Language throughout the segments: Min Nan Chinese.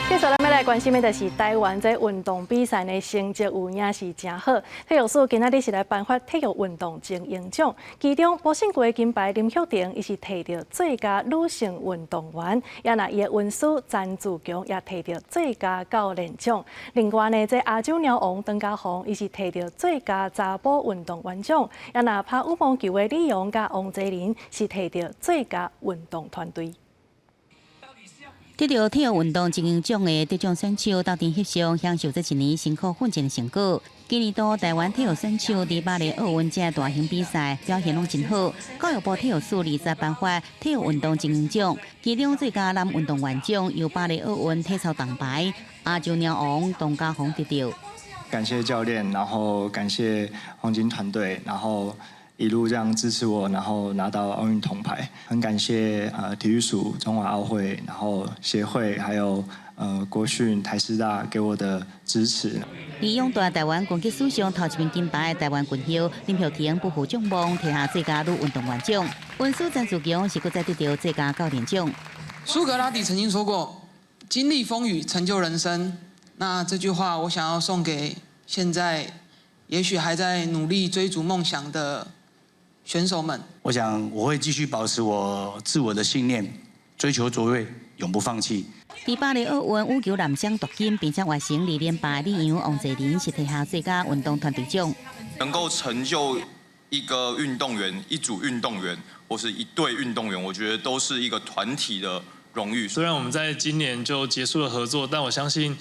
繼續咱欲來關心的就是台灣這運動比賽的成績有影是誠好。體育署今仔日是來頒發體育運動精英獎，其中波勝國金牌林玉婷，伊是提著最佳女性運動員，也若伊的恩師詹志強也提著最佳教練獎。另外呢，這亞洲鳥王唐家鴻，伊是提著最佳查埔運動員獎，也若拍羽毛球的李洋佮王齊麟是提著最佳運動團隊。得著體育運動精英獎的得獎選手鬥陣翕相，享受這一年辛苦奮戰的成果。今年度台灣體育選手佇巴黎奧運這大型比賽表現攏真好。教育部體育署二十頒發體育運動精英獎，其中最佳男運動員獎由巴黎奧運體操銅牌亞洲鳥王唐家鴻得著。感謝教練，然後感謝黃金團隊，然後一路這樣支持我，然後拿到奧運銅牌，很感謝體育署、中華奧會，然後協會，還有國訓、台師大給我的支持。利用奪台灣拳擊史上頭一面金牌的台灣拳后林玉婷不負眾望，提下最佳女運動員獎。恩師詹志強是閣再得著最佳教練獎。蘇格拉底曾經說過：“經歷風雨，成就人生。”那這句話，我想要送給現在也許還在努力追逐夢想的選手們。我想我會繼續保持我自我的信念，追求卓越，永不放棄。佇巴黎奧運羽球男雙奪金，並且完成二連霸，李洋、王齊麟是提下最佳運動團隊獎。能夠成就一個運動員、一組運動員或是一隊運動員，我覺得都是一個團體的榮譽。雖然我們在今年就結束了合作，但我相信，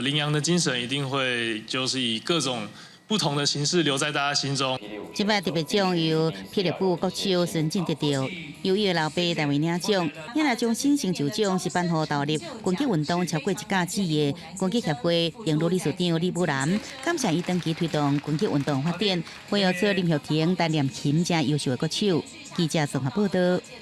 麟洋的精神一定會就是以各種不同的形式留在大家心中。這擺特別獎由霹靂舞國手孫進得著，由伊的老爸代為領獎。也若將新成就獎是頒予投入拳擊運動超過一甲子的拳擊協會榮譽理事長李武南，感謝伊長期推動拳擊運動發展，培育出林玉婷、陳念琴這優秀的國手。記者綜合報道。